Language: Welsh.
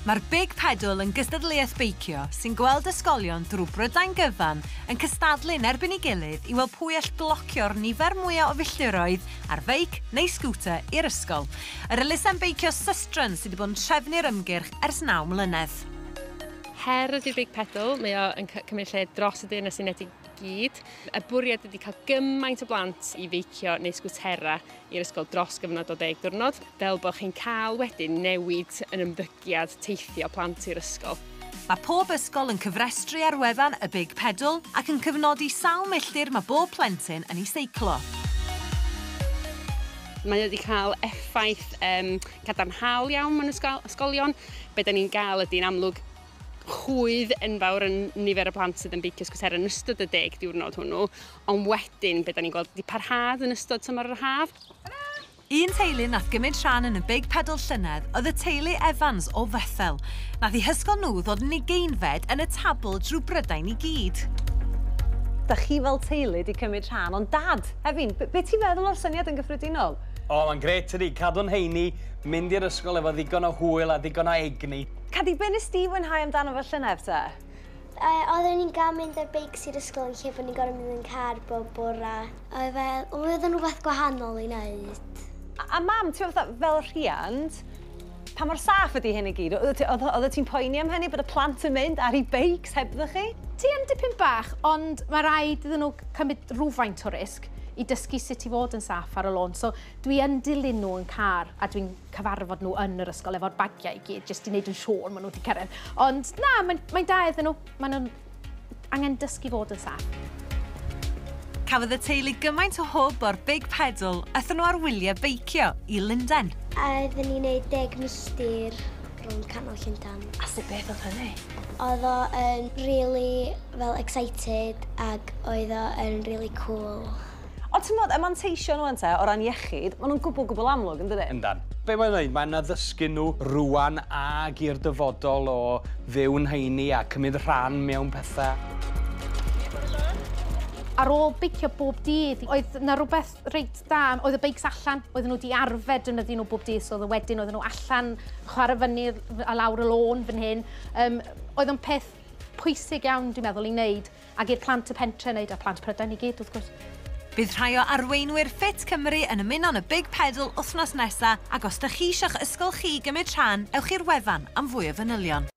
Mae'r Big Pedal yn gystadleuaeth beicio sy'n gweld ysgolion drwy Brydain gyfan yn cystadlu yn erbyn ei gilydd i weld pwy all glocio'r nifer mwyaf o filltiroedd ar feic neu sgwter i'r ysgol. Yr elusen beicio Sustrans sydd wedi bod yn trefnu'r ymgyrch ers 9 mlynedd. Her ydy'r Big Pedal, mae o yn cymryd lle dros y Deyrnas Unedig i gyd. Y bwriad ydy cael gymaint o blant i feicio neu sgwtera i'r ysgol dros gyfnod o 10 diwrnod, fel bod chi'n cael wedyn newid yn ymddygiad teithio plant i'r ysgol. Mae pob ysgol yn cyfrestru ar wefan y Big Pedal ac yn cyfnodi sawl milltir mae bob plentyn yn ei seiclo. Mae wedi cael effaith cadarnhaol iawn mewn ysgolion. Be da ni'n gael ydy'n amlwg chwydd enfawr yn nifer y plant sydd yn beicio sgwtera yn ystod y 10 diwrnod hwnnw, ond wedyn be da ni'n gweld ydy parhad yn ystod tymor yr haf. Un teulu nath gymryd rhan yn y Big Pedal llynedd oedd y teulu Evans o Fethel. Nath eu hysgol nhw ddod yn 20fed yn y tabl drwy Brydain i gyd. Da chi fel teulu di cymryd rhan, ond dad, Hefin, be ti'n feddwl o'r syniad yn gyffredinol? O, mae'n grêt ydi, cadw'n heini, mynd i'r ysgol efo ddigon o hwyl a ddigon o egni. Cadi, be nes di fwynhau amdano fo llynedd te? Oedden ni'n gael mynd ar beics i'r ysgol yn lle bod ni'n gorfod mynd yn car bob bora. Oedd fel, oedd yn rhywbeth gwahanol i wneud. A mam, ti'n meddwl fel rhiant, pa mor saff ydy hyn i gyd? Oedd ti'n poeni am hynny bod y plant yn mynd ar eu beics hebddo chi? Ti yn dipyn bach, ond mae rhaid iddyn nhw cymryd rhywfaint o risg i dysgu sut i fod yn saff ar y lôn. So dwi yn dilyn nhw yn car a dwi'n cyfarfod nhw yn yr ysgol efo'r bagiau i gyd, jyst i wneud yn siŵr maen nhw wedi cyrraedd. Ond na, mae'n da iddyn nhw. Maen nhw'n angen dysgu fod yn saff. Cafodd y teulu gymaint o hwb o'r Big Pedal, aethon nhw ar wyliau beicio i Lundain. A oedden ni'n neud 10 milltir rownd canol Llundain. A sut beth oedd hynny? Oedd o yn really fel excited ac oedd o yn really cool. Ond ti'n meddwl, y manteision nhw te, o ran iechyd, maen nhw'n gwbl gwbl amlwg, yn dydyn? Yndan. Be mae'n dweud, mae'n addysgu nhw rwan ag i'r dyfodol o fyw'n heini a cymryd rhan mewn pethau. Ar ôl beicio bob dydd, oedd na rhywbeth reit da, oedd y beics allan, oedden nhw wedi arfer defnyddio nhw bob dydd, so oedd wedyn oedden nhw allan chwarae fyny a lawr y lôn fan hyn. Oedd o'n peth pwysig iawn, dwi'n meddwl, i wneud, ac i'r plant y pentre wneud, a plant Prydain i gyd, wrth gwrs. Bydd rhai o arweinwyr Fit Cymru yn ymuno yn y Big Pedal wythnos nesaf, ac os ydych chi eisiau'ch ysgol chi gymryd rhan, ewch i'r wefan am fwy o fanylion.